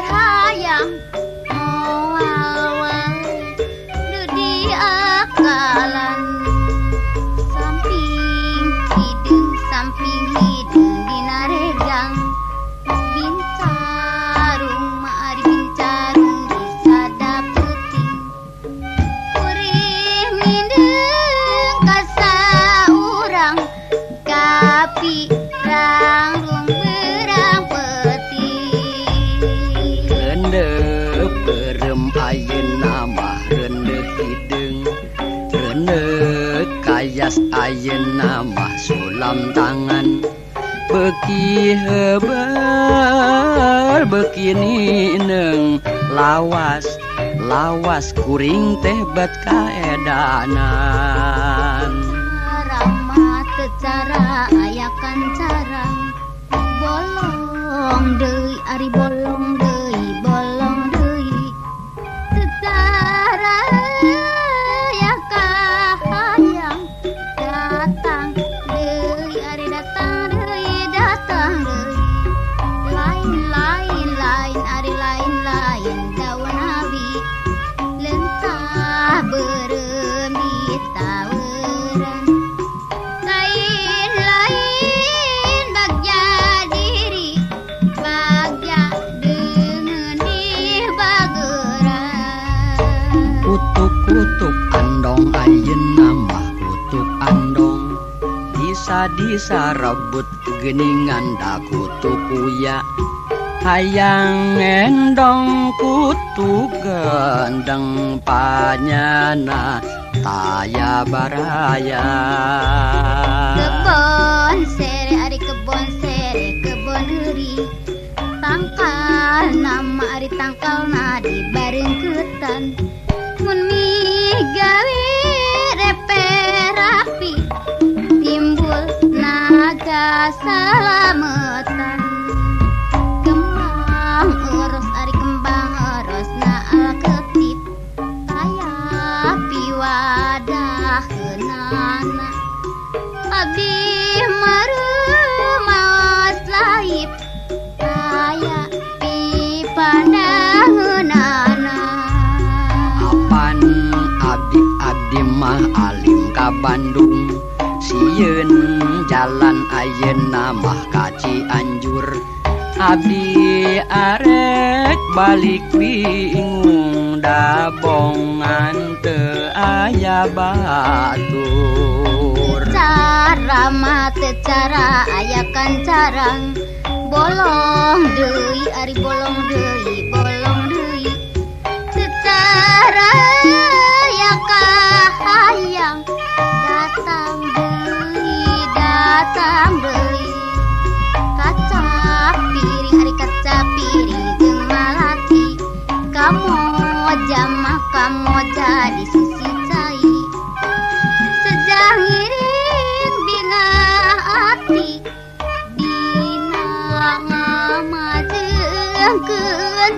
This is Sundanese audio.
keur hayang moal wae nu diakalan. Samping hideung dina regang bincarung mah ari bincarung disadap peuting. Kuring ngindeung ka saurang kapirang berang peuting. Rendeup beureum ayeuna mah rendeup hideung, rendeup kayas ayeuna mah sulam tangan. Beuki heubeul beuki nineung, lawas lawas kuring teh bet kaedanan. Ramah teu cara aya kancarang, bolong deui ari bolong deui bolong deui. Teu cara aya kahayang, datang deui ari datang deui datang deui. Lain lain lain ari lain lain daun awi, lentah beureum ditaweran. Lain lain bagja diri, bagja deungeun di bageran. Kutuk-kutuk andong ayeuna mah kutuk andong, disa-disa rebut geuningan da kutu kuya. Hayang endong kutu gendeng panyana taya baraya. Kebon sere ari kebon sere kebon heuri, tangkal nama ari tangkal na di barengkeutan. Mun migawe repe rapi, timbul naga salametan. Kembang eros ari kembang eros na alketip, taya piwadah heunana. Abdi mareumaos laib, taya pipandaheunana. Apan abdi abdi mah alim ka Bandung, sieun jalan ayeuna mah ka Cianjur. Abdi arek balik bingung dabongan teu aya batur. Cara mah teu cara aya kancarang, bolong deui ari bolong deui bolong deui. Teu cara aya kahayang, datang deui datang deui. Kaca piring ari kaca piring jeung malati, kamu jamah kamu jadi sisi cai. Sejang ngiring bina ati, dina ngamajengkeun.